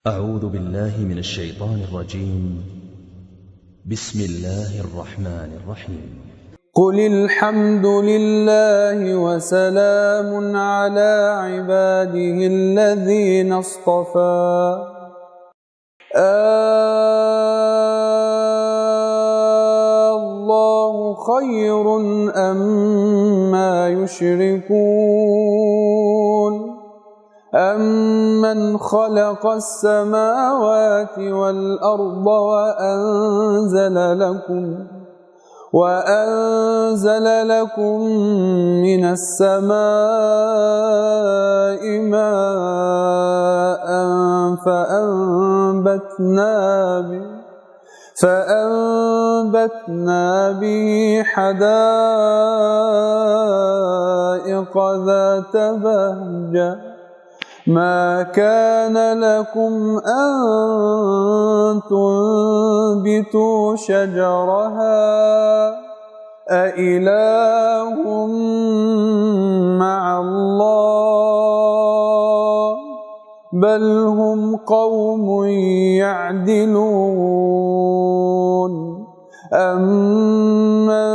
أعوذ بالله من الشيطان الرجيم. بسم الله الرحمن الرحيم. قل الحمد لله وسلام على عباده الذين اصطفى. الله خير أما يشركون. أمن خلق السماوات والأرض وأنزل لكم من السماء ماء فأنبتنا به حدائق ذات بهجة. ما كان لكم أن تنبتوا شجرها أإله مع الله بل هم قوم يعدلون. أمن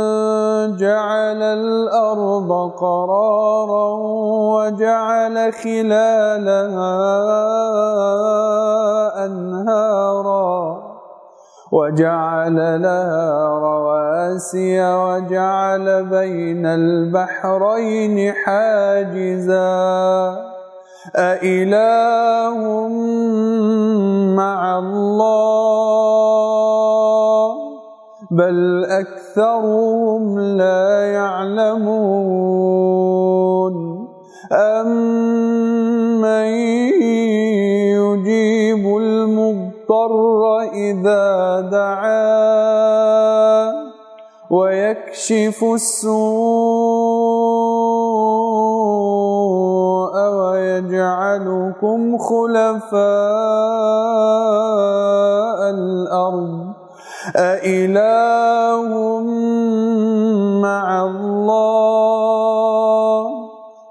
جعل الأرض قرارا وجعل خلالها أنهارا وجعل لها رواسي وجعل بين البحرين حاجزا. أإله مع الله بل أكثرهم لا يعلمون. أمن يجيب المضطر إذا دعاه ويكشف السوء ويجعلكم خلفاء الأرض. أإله مع الله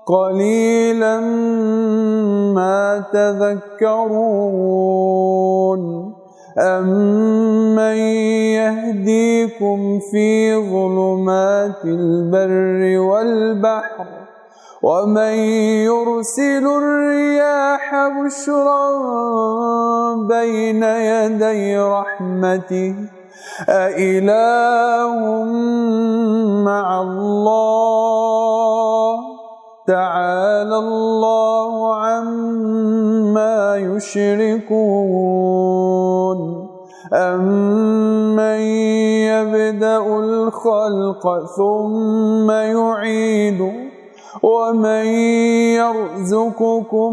قليلا ما تذكرون. أمن يهديكم في ظلمات البر والبحر ومن يرسل الرياح بشرا بين يدي رحمته. أإله مع الله تعالى الله عما يشركون. أمن يبدأ الخلق ثم يعيده ومن يرزقكم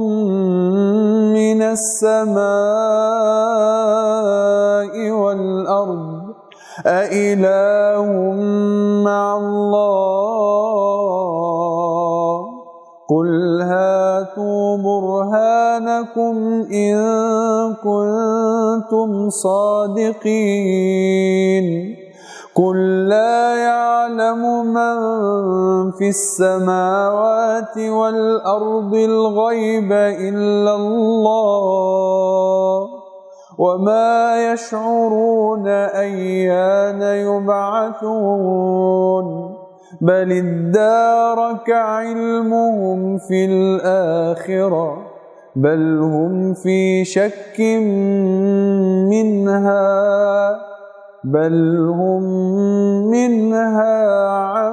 من السماء والأرض. أإله مع الله قل هاتوا برهانكم إن كنتم صادقين. قل لا يعلم من في السماوات والأرض الغيب إلا الله وما يشعرون أيان يبعثون. بل ادارك علمهم في الآخرة بل هم في شك منها بل هم منها عمون.